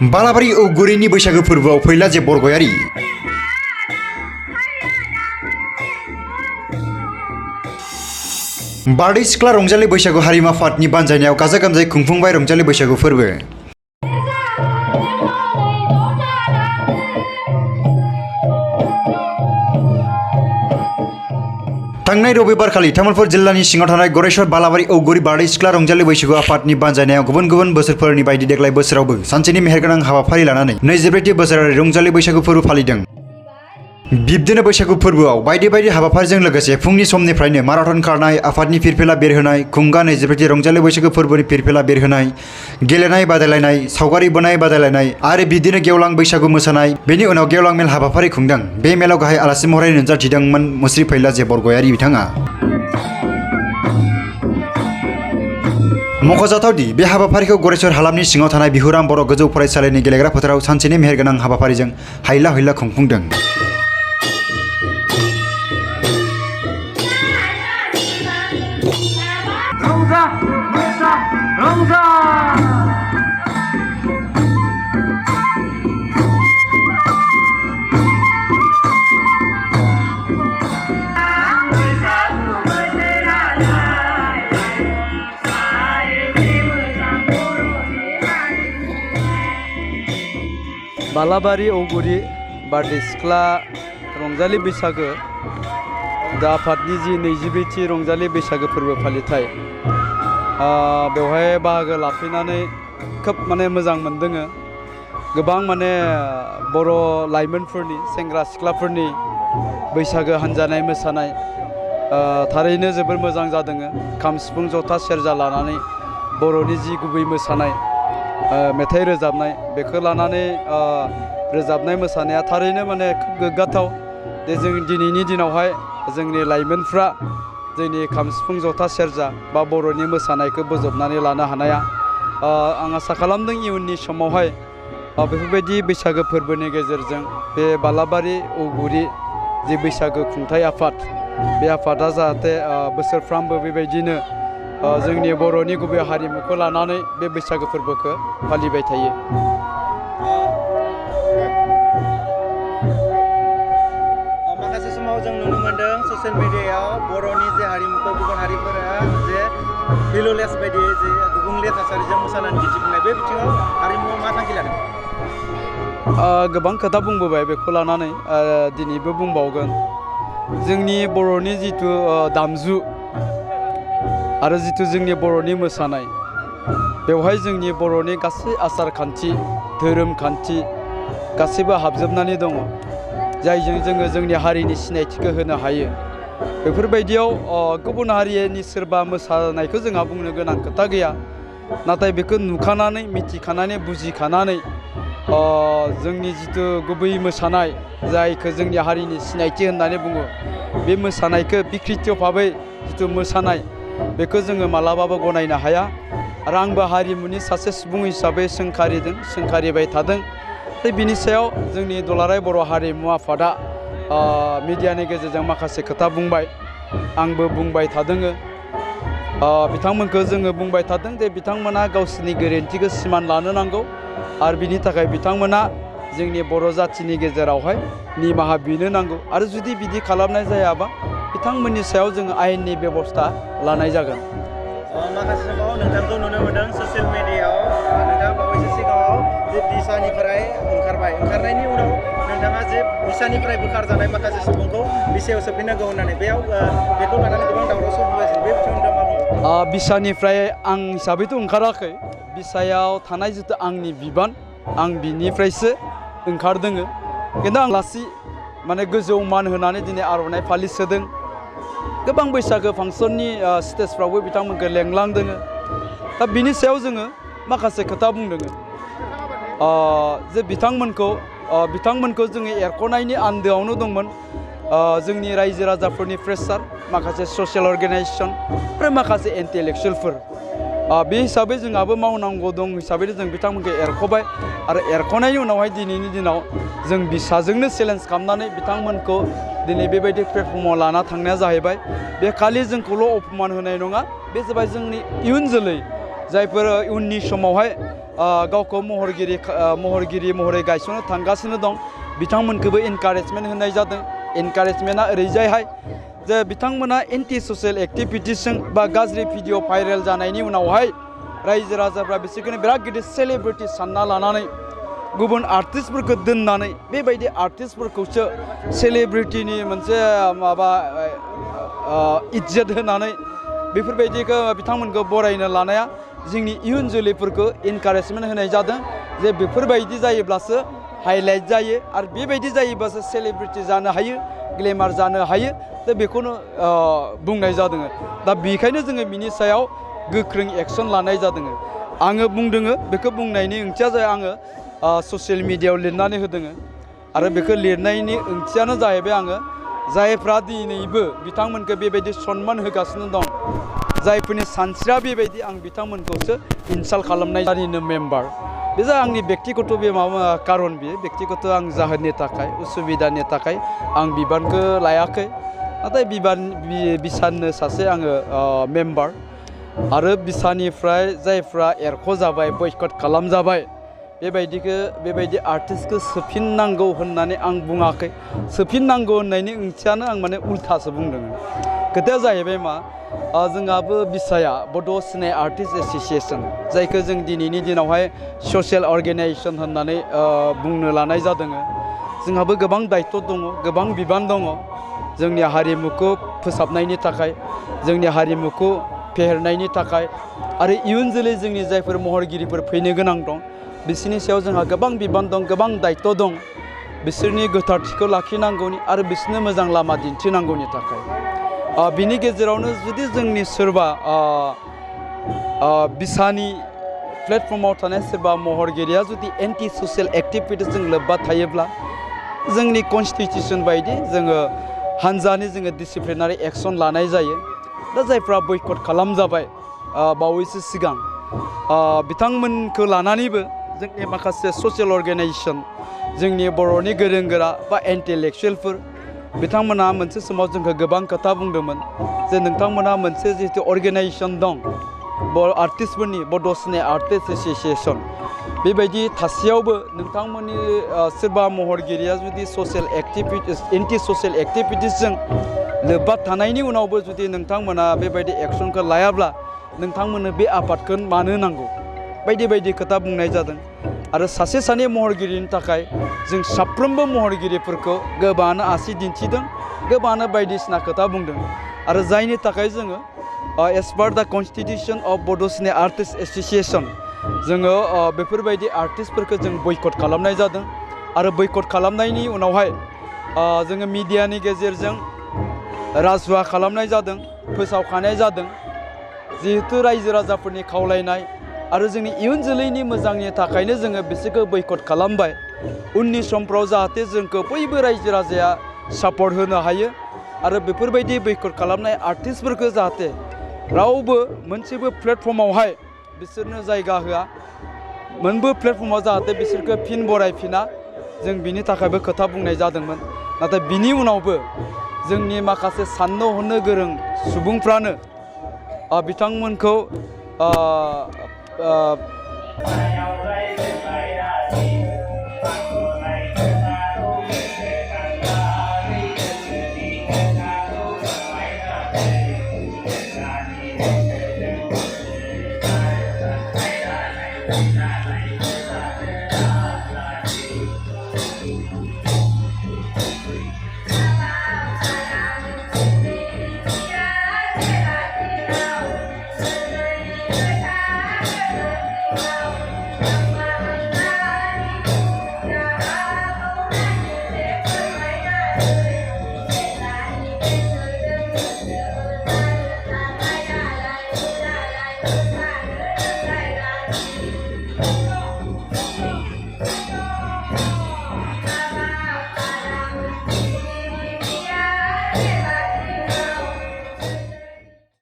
बालाबारि औगुरिनि बैसागो फोरबोआव फैला जे बरगयारि बारदै सिख्ला रंजालि बैसागु हारिमु आफादनि बानजायनायाव गाजा गोमजायै खुंफुंबाय रंजालि बैसागु फोरबो। थांनाय रबिबारखालि तामुलपुर जिल्लानि सिङाव थानाय गरेश्वर बालाबारि औगुरि बारदै सिख्ला रंजालि बैसागु आफादनि बानजायनायाव गुबुन गुबुन बोसोरफोरनि बायदि देग्लाय बोसोरावबो सानसेनि मेहेरगोनां हाबाफारि लानानै 24थि बोसोरारि रंजालि बैसागु फोरबो फालिदों। बिब्दिनो बैसागु फोरबोआव बायदि बायदि हाबाफारिजों लोगोसे फुंनि समनिफ्रायनो माराथन खारनाय, आफादनि फिरफिला बेरहोनाय, खुंगा 24थि रंजालि बैसागु फोरबोनि फिरफिला बेरहोनाय, गेलेनाय बादायलायनाय, सावगारि बोनाय बादायलायनाय आरो बिदिनो गेवलां बैसागु मोसानाय, बेनि उनाव गेवलां मेल हाबाफारि खुंदों। बे मेलाव गाहाय आलासि महरै नुजाथिदोंमोन मुस्रि फैला जे बरगयारि बिथाङा। मख'जाथावदि बे हाबाफारिखौ गरेश्वर हालामनि सिङाव थानाय बिहुराम बर' गोजौ फरायसालिनि गेलेग्रा फोथाराव सानसेनि मेहेरगोनां हाबाफारिजों हायला हुइला खुंफुंदों। बालाबारि औगुरि बारदै सिख्ला रंजालि बैसागो दा आफादनि जि 24थि रंजालि बैसागो फोरबो फालिथाय बेवहाय बाहागो लाफैनानै खोब मोजां मोनदों। गोबां बर' लाइमोनफोरनि सेंग्रा सिख्लाफोरनि बैसागो हान्जानाय मोसानाय थारैनो जोबोर मोजां जादों। खाम सिफुं जथा सेरजा लानानै बर'नि जि गुबै मोसानाय मेथाइ रोजाबनाय बेखौ लानानै रोजाबनाय मोसानाया थारैनो खोब गोग्गाथाव। जों दिनैनि दिनावहाय जोंनि लाइमोनफ्रा जोंनि खाम सिफुं जथा सेरजा बा बर'नि मोसानायखौ बोजबनानै लानो हानाया आं आसा खालामदों इयुननि समावहाय बेफोरबायदि बैसागो फोरबोनि गेजेरजों बे बालाबारि औगुरि जि बैसागो खुंथाय आफाद बे आफादा जाहाथे बोसोरफ्रामबो बेबायदिनो जोंनि बर'नि गुबै हारिमुखौ लानानै बे बैसागो फोरबोखौ फालिबाय थायो। माखासे समाव जों नुनो मोनदों ससियेल मिडियायाव बर'नि जे हारिमुखौ गुबुन हारिफोरा जे भिलुलेस बायदि जे गुबुंले थासारिजों मोसानानै दिन्थिफुंनाय, बे बिथिङाव हारिमुआ मा थांखि लादों? गोबां खोथा बुंबोबाय बेखौ लानानै दिनैबो बुंबावगोन। जोंनि बर'नि जिथु दामजु आरो जिथु जोंनि बर'नि मोसानाय, बेवहाय जोंनि बर'नि गासै आसार खान्थि धोरोम खान्थि गासैबो हाबजोबनानै दङ, जायजों जोङो जोंनि हारिनि सिनायथिखौ होनो हायो। बेफोरबायदियाव गुबुन हारिनि सोरबा मोसानायखौ जोंहा बुंनो गोनां खोथा गैया, नाथाय बेखौ नुखानानै मिथिखानानै बुजिखानानै जोंनि जिथु गुबै मोसानाय जायखौ जोंनि हारिनि सिनायथि होननानै बुङो, बे मोसानायखौ बिकृति भाबै जिथु मोसानाय बेखौ जोङो मालाबाबो गनायनो हाया। आरो आंबो हारिमुनि सासे सुबुं हिसाबै सोंखारिबाय थादों। बिनि सायाव जोंनि दुलाराय बर' हारिमु आफादा मिडियानि गेजेरजों माखासे खोथा बुंबाय, आंबो बुंबाय थादों। बिथांमोनखौ जोङो बुंबाय थादों जे बिथांमोना गावसोरनि गोरोन्थिखौ सिमान लानो नांगौ आरो बिनि थाखाय बिथांमोना जोंनि बर' जाथिनि गेजेरावहाय निमाहा बिनो नांगौ। आरो जुदि बिदि खालामनाय जायाबा बिथांमोननि सायाव जोङो आयेननि बेबस्था लानाय जागोन। माखासे समाव नोंथांखौ नुनो मोनदों ससियेल मिडियायाव नोंथाङा बावैसो सिगाङाव जे बिसानिफ्राय ओंखारनायनि उनाव नोंथाङा जे बिसानिफ्राय बोखारजानाय माखासे सुबुंखौ बिसायाव सोफिननांगौ होननानै बेखौ लानानै गोबां दावराव सोमजिगासिनो, बे बिथिङाव नोंथाङा मा बुङो? बिसानिफ्राय आं हिसाबैथ' ओंखाराखै। बिसायाव थानाय जिथु आंनि बिबान आं बिनिफ्रायसो ओंखारदों। खिन्थु आं लासै गोजौ मान होनानै दिनै आर'नाइ फालि सोदों। गोबां बैसागो फांसननि स्टेजफ्रावबो बिथांमोनखौ लेंलांदों। दा बिनि सायाव जोङो माखासे खोथा बुंदों जे बिथांमोनखौ जोङो एरख'नायनि आन्दोआवनो दंमोन जोंनि रायजो राजाफोरनि प्रेसार, माखासे ससियेल अर्गेनाइजेसन आरो माखासे इन्टेलेक्सुयेलफोर। बे हिसाबै जोंहाबो मावनांगौ दं हिसाबै जों बिथांमोनखौ एरख'बाय। आरो एरख'नायनि उनावहाय दिनैनि दिनाव जों बिसाजोंनो चेलेन्ज खालामनानै बिथांमोनखौ दिनै बेबायदि प्लेटफर्माव लाना थांनाया जाहैबाय। बे खालि जोंखौल' अपमान होनाय नङा, बे जाबाय जोंनि इयुन जोलै जायफोर उननि समावहाय गावखौ महरगिरि महरै गायसननो थांगासिनो दं बिथांमोनखौबो इनकारेजमेन्ट होनाय जादों इनकारेजमेन्टआ ओरैजायहाय जे बिथांमोना एन्टि ससियेल एक्टिभिटिसजों बा गाज्रि भिडिअ भाइरेल जानायनि उनावहाय रायजो राजाफ्रा बिसोरखौनो बिराद गिदिर सेलिब्रिटि सानना लानानै गुबुन आर्टिस्टफोरखौ दोननानै बेबायदि आर्टिस्टफोरखौसो सेलिब्रिटिनि मोनसे माबा इज्जत होनानै बेफोरबायदिखौ बिथांमोनखौ बरायनो लानाया जोंनि इयुन जोलैफोरखौ इनकारेजमेन्ट होनाय जादों जे बेफोरबायदि जायोब्लासो हाइलाइट जायो आरो बेबायदि जायोब्लासो सेलिब्रिटि जानो हायो ग्लेमार जानो हायो दा बेखौनो बुंनाय जादों दा बेखायनो जोङो बिनि सायाव गोख्रों एक्सन लानाय जादों आङो बुंदों बेखौ बुंनायनि ओंथिया जाय आङो ससियेल मिडियायाव लिरनानै होदों आरो बेखौ लिरनायनि ओंथियानो जाहैबाय आङो जायफ्रा दिनैबो बिथांमोनखौ बेबायदि सनमान होगासिनो दं जायफोरनि सानस्रिया बेबायदि आं बिथांमोनखौसो इनसाल्ट खालामनाय जानिनो मेम्बार बे जा आंनि बेक्तिगत बे माबा कारन बियो बेक्तिगत आं जाहोननि थाखाय उसुबिदानि थाखाय आं बिबानखौ लायाखै नाथाय बिसाननो सासे आङो मेम्बार आरो बिसानिफ्राय जायफ्रा एरख'जाबाय बयकट खालामजाबाय बेबायदि आर्टिस्टखौ सोफिननांगौ होननानै आं बुङाखै सोफिननांगौ होननायनि ओंथियानो आं माने उल्थासो बुंदों खोथाया जाहैबाय मा जोंहाबो बिसाया बड' सिने आर्टिस्ट एस'सिएशन जायखौ जों दिनैनि दिनावहाय ससियेल अर्गेनाइजेसन होननानै बुंनो लानाय जादों जोंहाबो गोबां दायित्व दङ गोबां बिबान दङ जोंनि हारिमुखौ फोसाबनायनि थाखाय जोंनि हारिमुखौ फेहेरनायनि थाखाय आरो इयुन जोलै जोंनि जायफोर महरगिरिफोर फैनो गोनां दं बिसोरनि सायाव जोंहा गोबां बिबान दं गोबां दायित्व दं बिसोरनि गोथारथिखौ लाखिनांगौनि आरो बिसोरनो मोजां लामा दिन्थिनांगौनि थाखाय बिनि गेजेरावनो जुदि जोंनि सोरबा बिसानि प्लेटफर्माव थानाय सोरबा महरगिरिया जुदि एन्टि ससियेल एक्टिभिटिसजों लोब्बा थायोब्ला जोंनि कनस्टिटिउसन बायदि जोङो हानजानि जोङो डिसिप्लिनारि एक्सन लानाय जायो दा जायफ्रा बयकट खालामजाबाय बावैसो सिगां बिथांमोनखौ लानानैबो जोंनि माखासे ससियेल अर्गेनाइजेसन जोंनि बर'नि गोरों गोरा बा इन्टेलेक्सुयेलफोर बिथांमोना मोनसे समाव जोंखौ गोबां खोथा बुंदोंमोन जे नोंथांमोना मोनसे जिहेतु अर्गेनाइजेसन दं आर्टिस्टफोरनि बड' सिने आर्टिस्ट एस'सिएशन बेबायदि थासेयावबो नोंथांमोननि सोरबा महरगिरिया जुदि ससियेल एक्टिभिटिस एन्टि ससियेल एक्टिभिटिसजों लोब्बा थानायनि उनावबो जुदि नोंथांमोना बेबायदि एक्सनखौ लायाब्ला नोंथांमोननो बे आफादखौ मानो नांगौ बायदि खोथा बुंनाय जादों आरो सासे सानै महरगिरिनि थाखाय जों साफ्रोमबो महरगिरिफोरखौ गोबाङानो आसि दिन्थिदों गोबाङानो बायदिसिना खोथा बुंदों आरो जायनि थाखाय जोङो एस पार दा कनस्टिटिउसन अफ बड' सिने आर्टिस्ट एस'सिएशन जोङो बेफोरबायदि आर्टिस्टफोरखौ जों बयकट खालामनाय जादों आरो बयकट खालामनायनि उनावहाय जोङो मिडियानि गेजेरजों राजुवा खालामनाय जादों फोसावखानाय जादों जिहेतु रायजो राजाफोरनि खावलायनाय आरो जोंनि इयुन जोलैनि मोजांनि थाखायनो जोङो बिसोरखौ बयकट खालामबाय उननि समफ्राव जाहाथे जोंखौ बयबो रायजो राजाया सापर्ट होनो हायो आरो बेफोरबायदि बयकट खालामनाय आर्टिस्टफोरखौ जाहाथे रावबो मोनसेबो प्लेटफर्मावहाय बिसोरनो जायगा होआ मोनबो प्लेटफर्माव जाहाथे बिसोरखौ फिन बरायफिना जों बिनि थाखायबो खोथा बुंनाय जादोंमोन नाथाय बिनि उनावबो जोंनि माखासे साननो हनो गोरों सुबुंफ्रानो बिथांमोनखौ